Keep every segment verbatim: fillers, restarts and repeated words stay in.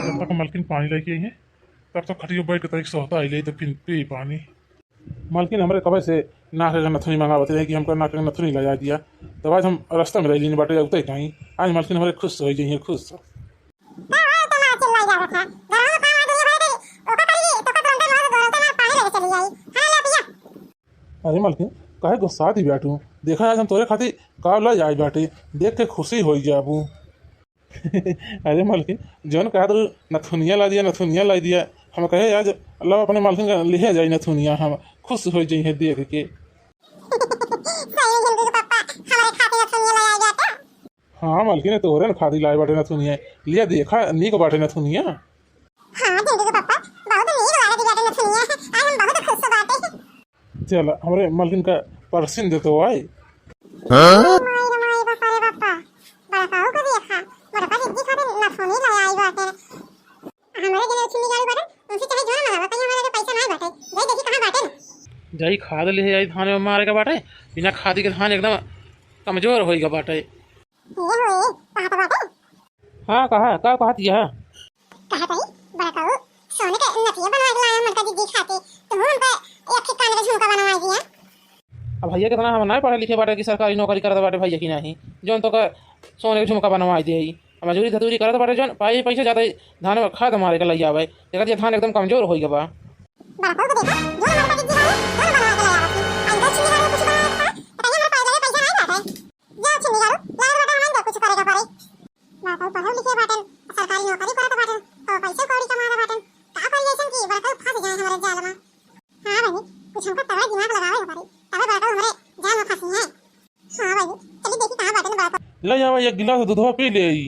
जब तक मलकिन पानी लेके आई है, तब तक खटियो बैठ के तनिक सोहता आई ले तो फिर पी पानी। मलकिन हमरे कबे से नाक के नथुनी मंगावत रहे कि हमका नाक के नथुनी लगा दिया, तो आज हम रास्ता में रह लेने बाटे उतरे कहीं। आज मलकिन हमरे खुश हो जाइए, खुश। का भाई इतना चिल्लाई जा रहा था? घर में काम आ गई भाई, ओका करिए, तो का तुरंत मार दो, तो ना पानी लेके चली आई। हाँ, ले पिया। अरे मलकिन, काहे गुस्सात ही बाटू? देखा आज हम तोरे खातिर का ला जाए बाटे, देख के खुशी होई जाबू। अरे मलकिन, जौन कहा तू नथुनिया ला दिया, नथुनिया ला दिया, हम कहे आज ला अपने मलकिन का लिहे जाई नथुनिया, हम खुश हो जाई है देख के। सही झिंटू के पापा, हमारे खातिर नथुनिया ला आया तो। हाँ मलकिन, तोहरे न खातिर लाए बाटे नथुनिया, लिया देखा नीक बाटे नथुनिया। हाँ झिंटू के पापा, बहुत नीक लागत बाटे नथुनिया, आज हम बहुत खुश बाटे। चल, हमरे मलकिन का परसिन दे तो आई। हाँ? माई रे माई, बापा रे बापा, बड़काऊ को देखा, बड़का दीदी खातिर नथुनी ले आई बाटे। हमरे जने छिन्नी गाड़ी बाटे, उनसे चाहे जो ना मंगावा, कहीं हमारे लगे पैसा नहीं बाटे। जाई देखी कहाँ बाटे। जाई खाद ले आई, धान में मारे के बाटे, बिना खादी के धान एकदम कमजोर होई गा बाटे। ये होए, कहाँ तो बाटे? हाँ, कहा, का कहत यह? कहत हई, बड़काऊ, सोने के नथिया बनवा के लाया मलका दीदी खातिर, तुम उन पे एक एक कान के झुमका बनवा दिया। अब भैया कितना हम नहीं पढ़े लिखे बाटे कि सरकारी नौकरी करत बाटे भैया कि नहीं, जौन तो का सोने के झुमका बनवा दे। अब मजूरी धतूरी करत बाटे जौन, पाई पैसा जाता है, धान में खाद मारे के लई आवे, देखत ये धान एकदम कमजोर होई गवा। बड़काऊ को देखा, जो हमारे पास दीदी है, जो बनवा के लाया है। अंदर छिन्नी गाड़ी कुछ बनाया था, तो कहीं हमारे पास पैसा नहीं बाटे। जा छिन्नी गाड़ू, लागत बाटे हमन के कुछ करे के पड़े। बड़काऊ पढ़े लिखे बाटन, सरकारी नौकरी करत बाटन, तो पैसे कौड़ी कमात बाटन। का करी ऐसन कि बड़काऊ फंस जाए हमारे जाल में। हाँ बहिनी, कुछ हमका तगड़ा दिमाग लगावे के पड़ी, तबे बड़काऊ हमरे जाल में फंसी हैं। हाँ बहिनी, चली देखी कहाँ बाटन बड़काऊ। ले आवा एक गिलास दूधवा पी ले आई।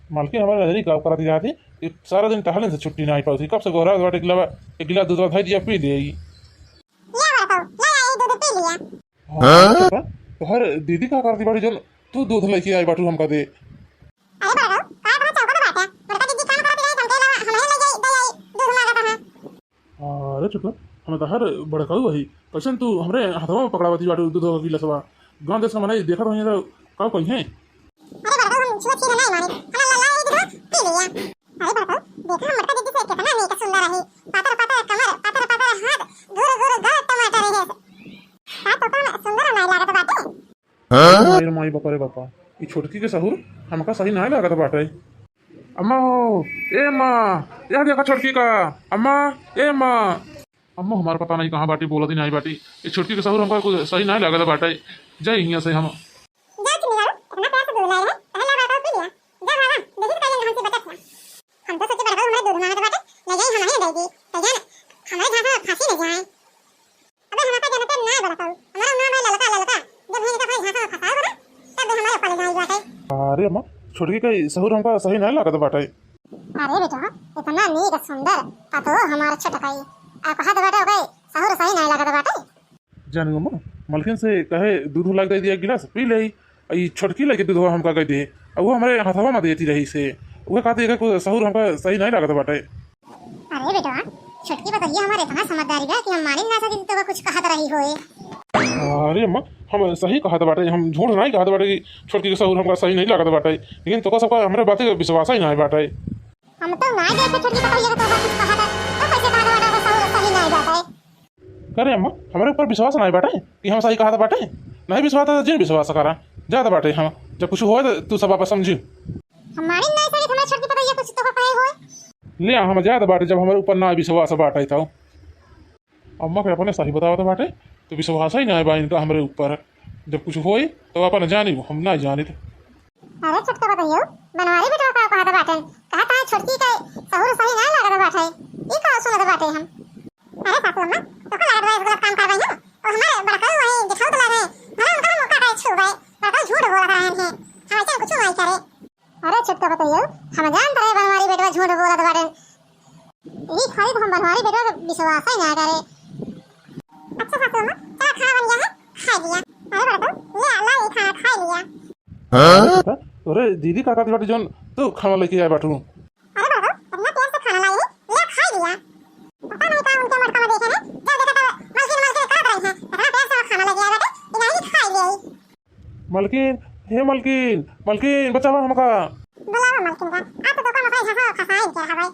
मालकिन हमारे नजरी का करत जाती, ये सारा दिन टहले से छुट्टी ना आई पाती, कब से गोहरात बाटे, एक गिलास, एक गिलास दूधवा धई दिया, पी ले आई। ले बड़काऊ, ले आई दूध पी लिया। हाँ, हाँ? चुप रह। तोहर दीदी का करती बाटी जौन तू दूध लेके आई बाटू हमका दे? अरे बड़काऊ, का इतना चौंकत बाटे? बड़का दीदी काम करती रही, हमके अलावा हमरे ले जाई, दे आई, दूध मांगत रहा। अरे चुप रह, हम तोहर बड़काऊ हई, कैसन तू हमरे हथवा में पकड़ावती बाटू दूध का गिलासवा? गाँव देश का मनई देखत होइहैं तो का कहिहैं? अरे बड़काऊ, हम छुआ छीना नहीं मारे, हमार लाला ये दूध पी लिया। अरे बड़काऊ, देखा हम बड़का दीदी से कितना नीक सुंदर रही, पातर पातर कमर, पातर पातर हाथ, गोर गोर गाल टमाटर है। का तो कौन सुंदर नहीं लागत बाटे? हाँ? माई रे माई, बापा रे बापा, ई छोटकी के सहूर हमका सही नाय लागत बाटे। अम्मा हो, ए अम्मा, यह देखा छोटकी का। अम्मा, ए अम्मा। अम्मा हमार पता नहीं कहाँ बाटी, बोलत ही नहीं बाटी। ई छोटकी के सहूर हमका कुछ सही नाय लागत बाटे। जाई हियाँ से हम। जा चुन्नी गाड़ू, इतना प्यार से दूध लाए रहे, पहला बार पी लिया। जा बाबा, देखी तो काहे हमसे बचत है। हम तो सोचे बड़काऊ हमारे दूध मांगत बाटे, ले जाई हमरे दे दी। तो जान, हमारे झांसा में फांसी ले जाए। अबे हमका जनते ना बड़काऊ, हमारा नाम है ललका ललका। जब हम इनका भाई झांसा में फंसाओ ना, तब हमारे ऊपर ले जाई बाटे। अरे अम्मा, छोटकी के सहूर हमका सही नहीं लागत बाटे। अरे बेटा, इतना नीक सुंदर पतोह हमार छोटकाई, आ कहत बाटे ओके सहूर सही नहीं लागत बाटे। जानू अम्मा, मलकिन से कहे दूध लाग दे दिया एक गिलास, पी ले। आ ई छोटकी लइके दूधवा हमका कह दे, आ वो हमरे हथवा में देती रही से, वो कहते एकर कोई सहूर हमका सही नहीं लागत बाटे। अरे बेटवा, छोटकी पतोहिया हमारे इतना समझदारी बा कि हम मानी ना सकी तो कुछ कहत रही होए। अरे अम्मा, हम सही कहत बाटे, हम झूठ नहीं कहत बाटे कि छोटकी के सहूर हमका सही नहीं लागत बाटे, लेकिन तोका सबका हमरे बातें के विश्वास ही नहीं बाटे। हम तो ना देखे छोटकी पतोहिया के तोका कुछ कहत, तो कैसे कहत बाटे कि सहूर सही नहीं बाटे? करे अम्मा, हमरे ऊपर विश्वास नहीं बाटे कि हम सही कहत बाटे? नहीं विश्वास तो जिन विश्वास करा, जात बाटे हम, जब कुछ होए तो तू सब आपस समझी। हम मानी नहीं सकी हमारे छोटकी पतोहिया कुछ तोका कहे होए। ले हम जात बाटे, जब हमरे ऊपर ना विश्वास बाटे तो। अम्मा के अपने सही बतावत बाटे, तो विश्वास ही ना बा इनका हमरे ऊपर। जब कुछ होई, तो अपन जानी, हम ना जानित। अरे छोटका पतोहियो, बनवारी बेटवा का कहत बाटे, कहत है छोटकी के सहूर सही ना लागत बाटे, ई का सुनत बाटे हम। अरे सासू अम्मा, तोका लागत बा इस गलत काम करबै हम, और हमारे बड़काऊ वही दिखावत लागे, भला उनका मुंह का छुबै, बड़काऊ झूठ बोलत रहे हैं, हम ऐसा कुछ नहीं करे। अरे छोटका पतोहियो, हम जानत रहे बनवारी बेटवा झूठ बोलत बाटे। ई खाली तो हम बनवारी बेटवा के विश्वास ही ना करे। अच्छा सासू अम्मा, चला खाना बन गया है, खा लिया। अरे बड़का, ले आ, ला ये खाना खा लिया। हाँ? अरे दीदी का कहती बाटी जौन तू खाना लेके आए बाटू। अरे बड़का, इतना प्यार से खाना लाई है, ले खा लिया। पता नहीं का उनके मटका में देखे ने, जब देखा तो मलकिन मलकिन करत रही है, इतना प्यार से खाना लेके आए बाटे, इनाही खा ले। मलकिन, हे मलकिन, मलकिन, बचावा हमका। बुलावा मलकिन का। आप तो दुकान में खड़ा हो, खड़ा हाँ, इनके हवाई।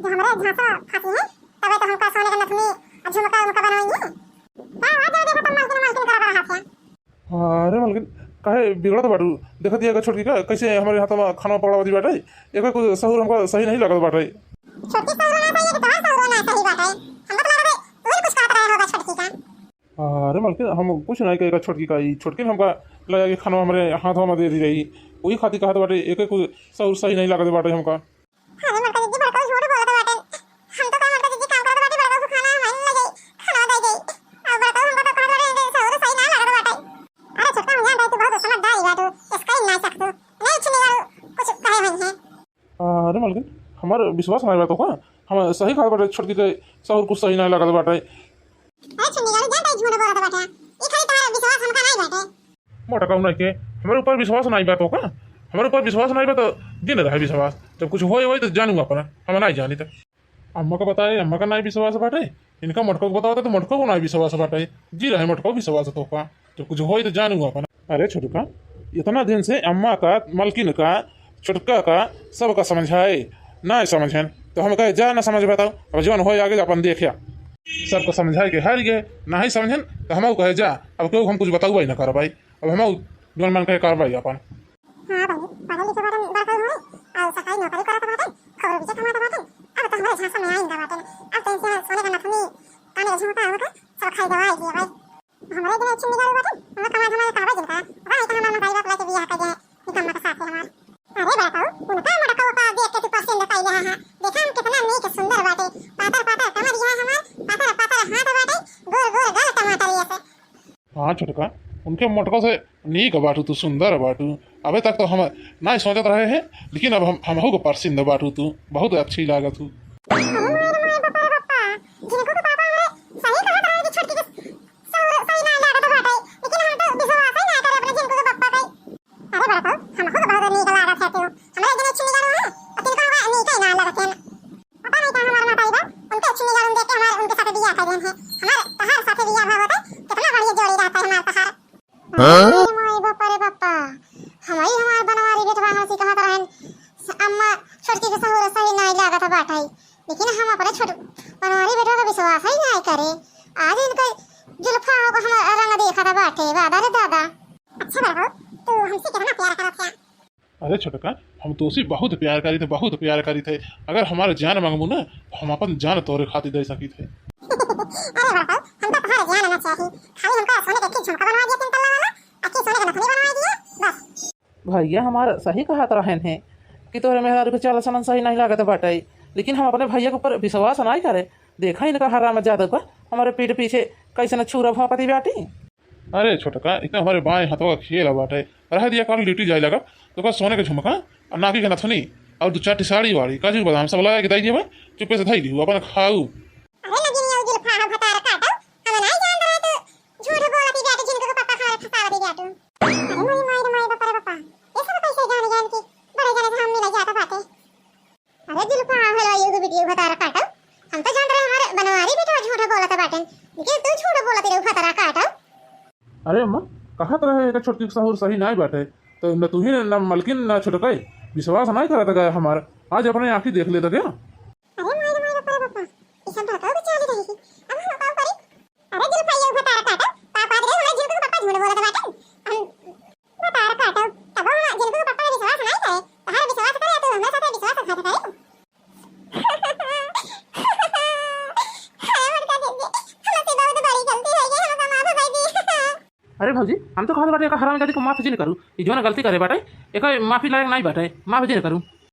जो हमरे झांसा फांसी है, तबे तो हमका सोने के नथुनी और झुमका उनका बनवाई है। का हुआ, जब देखो तब मलकिन, मलकिन करा रहा है। अरे मलकिन, काहे बिगड़त बाटू? देखत हिया का छोटकी का, कैसे हमरे हाथ में खाना पकड़ावत बाटे। एकर कुछ सहूर हमका सही नहीं लागत बाटे। छोटकी सहूर ना सही है कि तोहार सहूर ना सही बाटे? हमका तो लागत है, तू ही कुछ कहत रहे होगा छोटकी का। अरे मलकिन, हम कुछ नहीं कहेगा छोटकी का, ई छोटकी ने हमका लगा कि खाना हमरे हाथ में दे दी रही, वही खातिर कहत बाटे, एकर कुछ सहूर सही नहीं लागत बाटे हमका। अरे बड़का जीजी, बड़का झूठ बोलत बाटे। हम तो का बड़का जीजी काम करत बाटे, बड़का को खाना हमारे ले जाई, खाना दे जाई। अब बड़का हमको तो कहत बाटे, इनके सहूर सही ना लागत बाटे। अरे छोटका, हम जानत है तू बहुत समझदार बाटू, इसका ही ना सकतू। नहीं छिनी कुछ कहे हुई है। अरे मलकिन, हमार विश्वास नहीं बात का, हम सही कहत बाटे, छोटकी के सहूर कुछ सही नहीं लागत बाटे। अरे छुन्नी गाड़ू, जानत है झूठ बोलत बाटे, ई खाली तोहार विश्वास हमका नहीं बाटे। मोटका उन्हें के, हमारे ऊपर विश्वास नहीं बा तो का? हमारे ऊपर विश्वास नहीं बा तो दिन रहे विश्वास। जब कुछ होए, होए तो जानू अपना, हम नहीं जानी तो। अम्मा का बताए, अम्मा का नहीं विश्वास बाटे। इनका मोटको को बताओ तो मोटको को नहीं विश्वास बाटे। जी रहे मोटको विश्वास तो का? जब कुछ होए तो जानू अपना। अरे छोटका, इतना दिन से अम्मा का, मलकिन का, छोटका का, सबका समझाए, नहीं समझेन। तो हम कहे, जा ना समझ बताओ, अब जौन होए आगे अपन देखिया। सबका समझाए के हार गए, नहीं समझेन, तो हम कहे, जा, अब केहू हम कुछ बताऊ ही ना करबाई। अब हम जौन मन कहे करबाई अपन। हाँ बहिनी, पढ़े लिखे बाटन बड़का हुए, और सरकारी नौकरी करत बाटन, खूब रुपया कमात बाटन। अब तो हमरे झांसा में आइन दा बाटन। अब तो इनसे सोने का नथुनी, काने का झुमका होगा, सब खाई दवाई दिए भाई। हमरे दिन छुन्नी गाड़ू बाटन, उनका कमाई धमाई कहबे जिनका, पता नहीं कहाँ नाम भाई बाप लेके बियाह कर दिए, निकम्मा के साथ है हमार। अरे बड़काऊ, उनका मड़काऊ का देख के तू पसंद कइले हा, देखा हम कितना नीक सुंदर बाटे, पातर पातर कमरिया हमार, पातर पातर हाथ बाटे, गोर गोर गाल टमाटर जैसे। हाँ छोटका, उनके मोटको से नीक बाटू तू, सुंदर बाटू। अबे तक तो हम नहीं सोचत रहे हैं, लेकिन अब हम, हमहू को परसिंद बाटू तू, बहुत अच्छी लागत हूँ। अरे मोरे मोरे बापा रे बापा, झिनकू के पापा हमरे सही कहत रहे कि छोटकी के सहूर सही ना लागत बाटे, लेकिन हम तो विश्वास ही ना करे अपने झिनकू के पापा पे। अरे बड़का, हमहू तो बहुत नीक लागत है तू, हमरा एक दिन छुन्नी गाड़ू है, और तिनको हमरा नीक ही ना लागत है। पता नहीं कहाँ हमार माता बा, उनके छुन्नी गाड़ू देख के हमार उनके साथ बियाह कर देन है। हमार तहार साथ बियाह हुआ होता, कितना बढ़िया जोड़ी रहता है हमार तहार। हाँ? अरे मोए बापा रे बापा, हमारी हमार बनवारी बेटवा हमसे कहत रहन, "अम्मा, छोटकी के सहूर सही नहीं लागत बाटे।" लेकिन हम अपने छोट बनवारी बेटवा का विश्वास ही नहीं करे। आज इनके जुल्फा को हम रंग देखत बाटे, दादा रे दादा। अच्छा बड़का, तू हमसे कितना प्यार करत है? अरे छोटका, हम तोसे बहुत प्यार करी थे, बहुत प्यार करी थे। अगर हमारे जान मांगबू ना, तो हम अपन जान तोरे खातिर दे सकी थे। अरे बड़का, हम तो तुम्हारे जान ना चाहिए, खाली हमका सोने के एक झुमका बनवा दिया तीन तल्ला वाला, और एक सोने के नथनी बनवा दिया, बस। भैया हमार सही कहत रहन है कि तोरे मेहरारू के चाल चलन सही नहीं लागत बाटे, लेकिन हम अपने भैया के ऊपर विश्वास नहीं करे। देखा इनका हरामजादा का हमारे पीठ पीछे कैसे न छुरा भौंकती बाटी। अरे छोटका, इतना हमारे बाएं हाथवा का खेल बाटे, रह दिया, कल ड्यूटी जाए लगा, तो का सोने के झुमका और नाकी के नथुनी और दो चार ठी साड़ी वाड़ी, काजू बादाम सब लगा के दे दिए, चुप्पे से धई लिहू, अपन खाऊ। अरे लगिन यो जुल्फा भतार काटो, हम नहीं जान रहे तू झूठ बोलती बाटे, जिनको के पापा हमारे फंसावती बाटे। अरे मोरी माई रे माई, बापा रे बापा, ये सब कैसे जान जान की बड़े जाने से हम मिला जाता बाटे। अरे जुल्फा, हेलो, ये वीडियो भतार काटो, हम तो जान रहे हमारे बनवारी बेटा झूठ बोलत बाटे, लेकिन तू झूठ बोलत रहे भतार काटो। अरे अम्मा, कहत रहे कि छोटकी के सहूर सही नहीं बाटे, तो न तू ही न मलकिन न छोटकाई विश्वास नहीं करत गए हमार, आज अपने आँखी देख लेता क्या? अरे माई रे माई रे, बाप रे बाप, ई सब भड़काऊ के चाल रही थी। अब हम का करी? अरे जुल्फा, ये भतार काटो, का कहत रहे हमारे झिनकू के पापा झूठ बोलत बाटे। हम भतार काटो, तब हम झिनकू के पापा पे विश्वास नहीं करे। तहार विश्वास करे तो हमरा साथे विश्वासघात करे। अरे बड़का दीदी, हमसे बहुत बड़ी गलती हो गई, हमका माफ कर दी। अरे भौजी, हम तो कहत बाटे, एका हरामजादी को माफ जिन करू। ई जौन गलती करे बाटे, एका माफी लायक नहीं बाटे, माफ जिन करू।